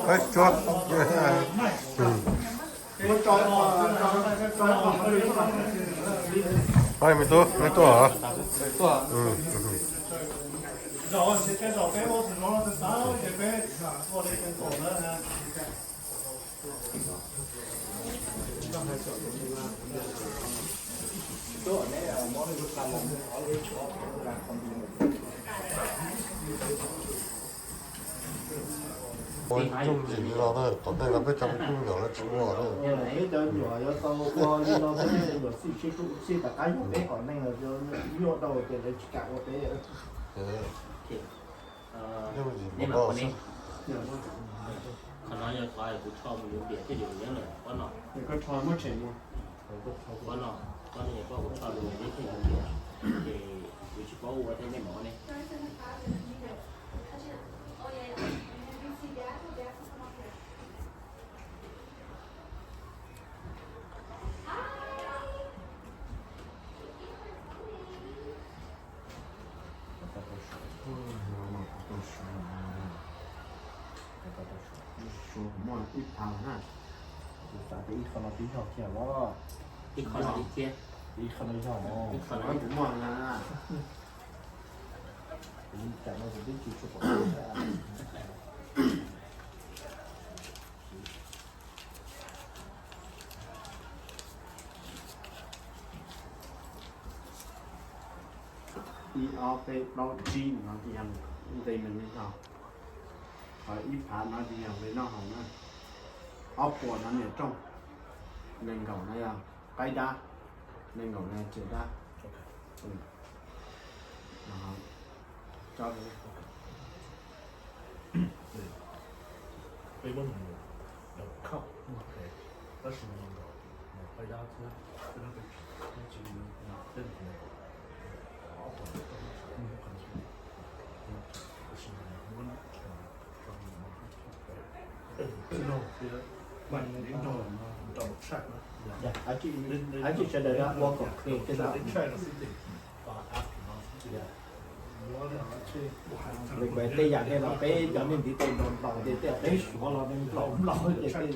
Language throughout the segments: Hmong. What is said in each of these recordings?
Qab tsuag. Qab me tub, me tuaj hov. Ua tsoom zim li no na, tom ntej no peb cov me tub me nyuam lawv tsis muaj na. Ib cov nyuam yuav tau ua li no thiab, nyuam xij sib hlub sib rov qab yog peb hom neeg los nyuaj rau ces lawv tsis kam ua peb. Nyob me ntsis npam no xwb. Qhov no yog qhov kuv tsho mus yuav npias thiaj li ua nyob lawm, pob no. Pob no, pob no yog pob kuv tsho mus yuav npias thiaj li ua npias, ces kuv tsis paub ua thiab nej mam ua ne. Muaj ib phav na, kuv xav tias ib qho no twb yog kiag los. Ib qho no ib thiab. Ib qho no yog, ib qho no kuv muaj na. Kuv tam no kuv twb tsis tshua pom. Ib ob peb plaub tsib no ces yog nqi me me no. Ho ib phav no ces yog me noj haus na. Ob puas no niam rooj. Nees nkaum no yog qaib dab, nees nkaum no yog txias dab. Peb muab mus ntawm khauj muaj qhev, tab sis mus ntawm qaib dab thiab, peb tsis, peb mus ntawm ob qhov, tab sis muab Aib tsis sawv daws ua kom clear tej no. Lawv tej yam tej no peb cov niag ntiv tes ntaus ntaus ces tej peb suav los nplaum nplaum ces tej,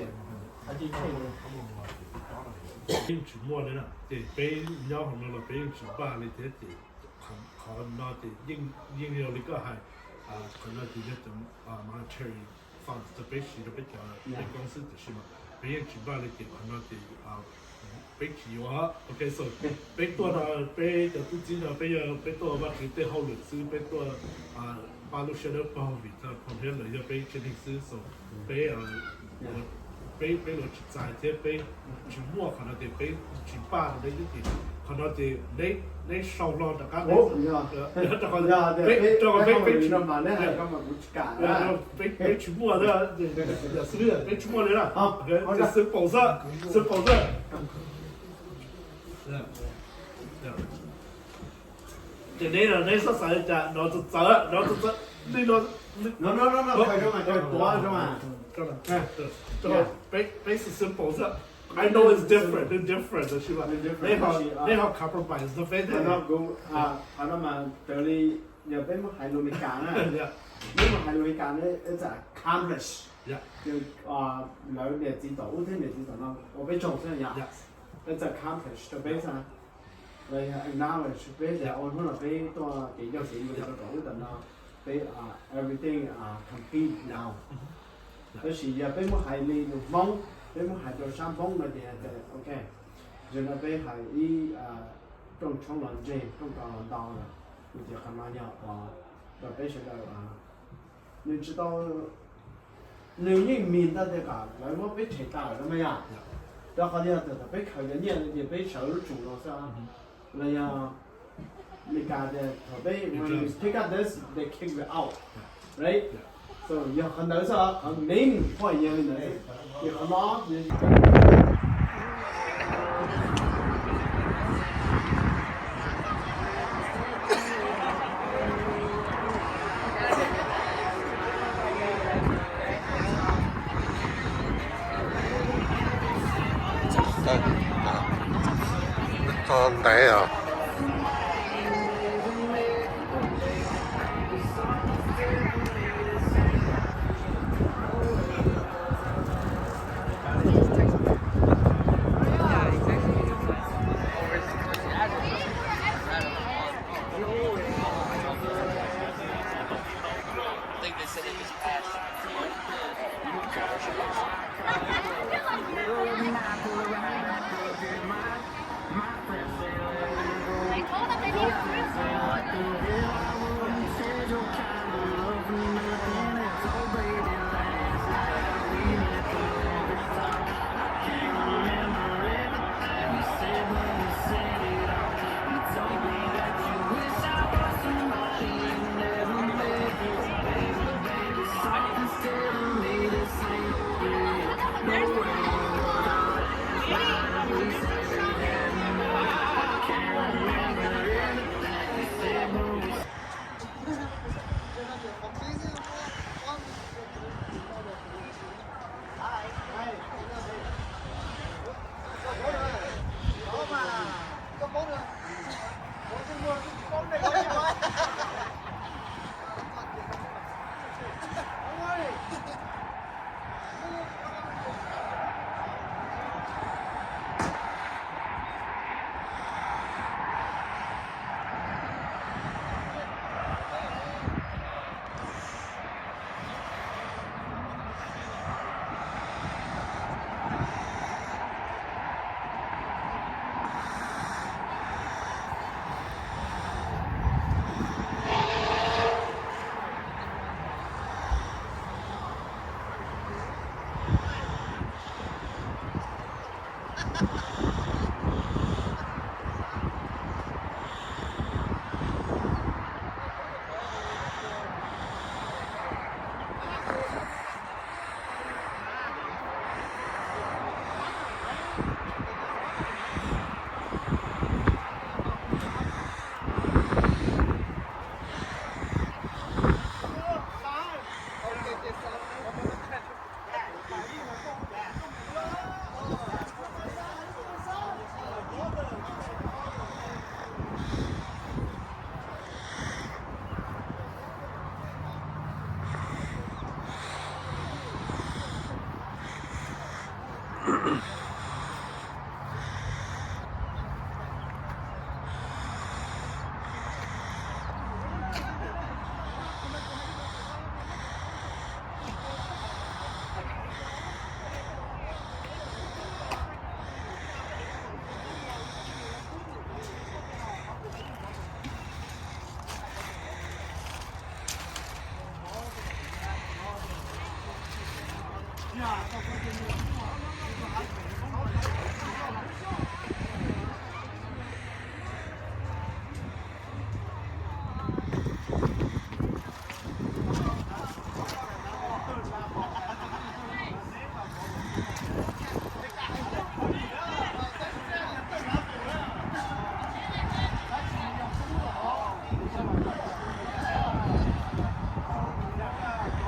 aib tsis tsheej. Yeej tsis muaj li na, ces peb nyob hauv no los peb yeej tsis npaj li thiab ces qhov no ces yeej yog li koj hais, qhov no ces yog cov monetary funds uas peb siv rau peb cov peb koob xwb tiam sis mas peb yeej tsis npaj li ces qhov no ces peb tsis yuav. Ok, so peb tuaj no, peb cov tub txib no peb yog peb tuaj Vajtswv tej hauj lwm xwb, peb tuaj pab lub siab dawb paug vim tau phoom thiab lawv yog peb tsev neeg xwb, so peb, peb, peb yuav tsis txais thiab peb tsis muaj qhov no ces peb tsis npaj rau neb xwb ces qhov no ces neb sau hlo rov qab, rau qhov peb, peb tsis muaj, peb tsis muaj li na. Xwb paus xwb, xwb paus xwb. Ces neb, neb xav xav li cas no txawv txawv, no txawv txawv, li no. Peb, peb xwb xwb paus xwb. I know it's different, it's different, tab sis mas neb ho, neb ho compromise rau peb thiab. Qhov no mas raws li yog peb muab hais lus Amelikas na, peb muab hais lus Amelikas na, it's a accomplish. Lawv niam txiv tom ub thiab niam txiv tom no ua peb tsaug xwb yom. It's a accomplish rau peb xwb. Los yog acknowledge peb tias ua hnub no peb tuaj kev ncauj kev ncees rau tom ub tom no, peb everything complete now. Tab sis yog peb muab hais li lus Hmoob, peb muab hais rau sab Hmoob no ces, ok, zaum no peb hais ib rooj tshoob los ntseg, rooj kaus los ntau lawm, ces qhov no yog rau peb sawv daws, nws tsis tau, nws yeej mean ntau tias kom lawv muab peb tshem tas lawm no mas yom. Rau qhov tias thaum peb khaws cov nyiaj no ces peb sawv lub tsum los xwb, los yog Amelikas tias thaum peb, when you pick up this, they kick you out, right? So yog qhov ntawd xwb, qhov main point yog li ntawd xwb. Ces qhov no Txog ntev os.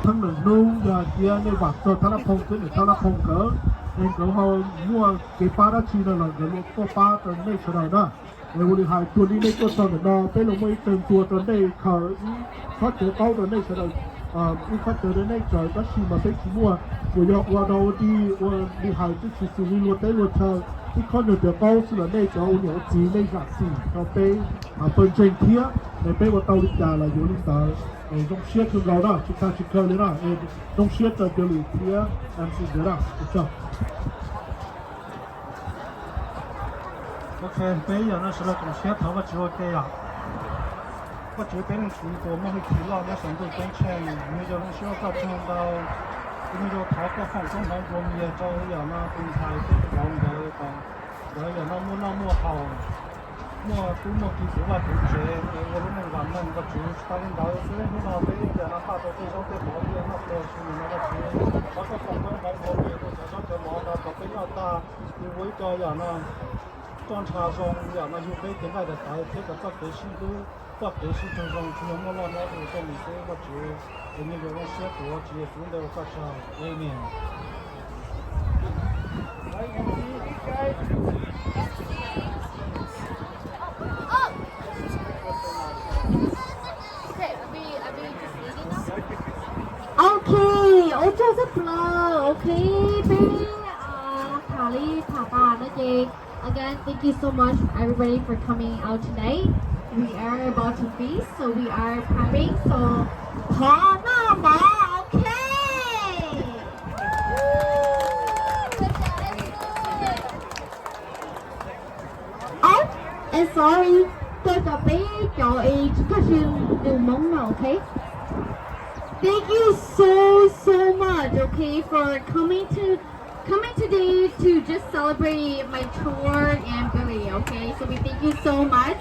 Thab meem hnub yog hais tias nej vam txog Thab Lab Phoo thiab niam Thab Lab Phoo nkawd, es nkawd ho muaj kev pab dab tsi no los nkawd yuav tuaj pab rau nej sawv daws na. Es ua li hais tuaj li nej tuaj txog ntawm no peb los muaj ib teg ntua rau nej khaws ib txhob cawv qaub rau nej sawv daws, ib txhob cawv rau nej khaws tab sis mas peb tsis muaj, uas yog ua rau ua dig ua li hais twb tsis xws li luag teb luag chaw, ib khob nyuag cawv qaub xwb los nej cov ua niam ua txiv nej zam txim rau peb pawg ntseeg thiab, es peb ua tau li cas los yuav li ntawd. Zoo siab kawg nkaus na, tsis tag tsis kawg li na, zoo siab rau Kiav Lwm thiab MC nkawd na, ua tsaug. Ok, peb yog no sawv daws koom siab thov Vajtswv ua ke yom. Koj Tswv peb Leej Txiv tus muaj hwj chim loj nyob saum ntuj ceeb tsheej, nyuag yau zoo siab ua koj tsaug ntau. Kuv nyuag yau thov koj foom koob hmoov ua npias rau yam no tus ntxhais thiab tus vauv nkawd kom nkawd yam no muaj noj muaj haus, muaj tub muaj ki puv vaj puv tsev, ua lub neej vam meej. Koj Tswv, tsis tas li ntawd xwb, hnub no peb yam no npaj tau tej zaub tej mov ib yam noj qhua tsis mus no, Vajtswv, thov koj foom koob hmoov ua npias rau cov zaub cov mov no kom peb noj tag, ua ib co yam no roj ntsha zoo, yam no yug peb cev nqaij daim tawv thiab kom txoj kev sib hlub, txoj kev sib raug zoo tsuas yog muaj loj hlob tus txoj mus xwb, Vajtswv. Es nyuag yau zoo siab tuav Tswv Yexus lub npe ua koj tsaug. Amen. Peb, peb tham li tham tas no ces, again, thank you so much everybody for coming out tonight. We are about to feast, so we are prepping, so thov noj mov, ok. Oh, and sorry, tuaj rau peb cov es tsis kaj siab lus Hmoob no, ok? Thank you so, so much, okay, for coming to, coming today to just celebrate my chore and Billy, okay? So we thank you so much.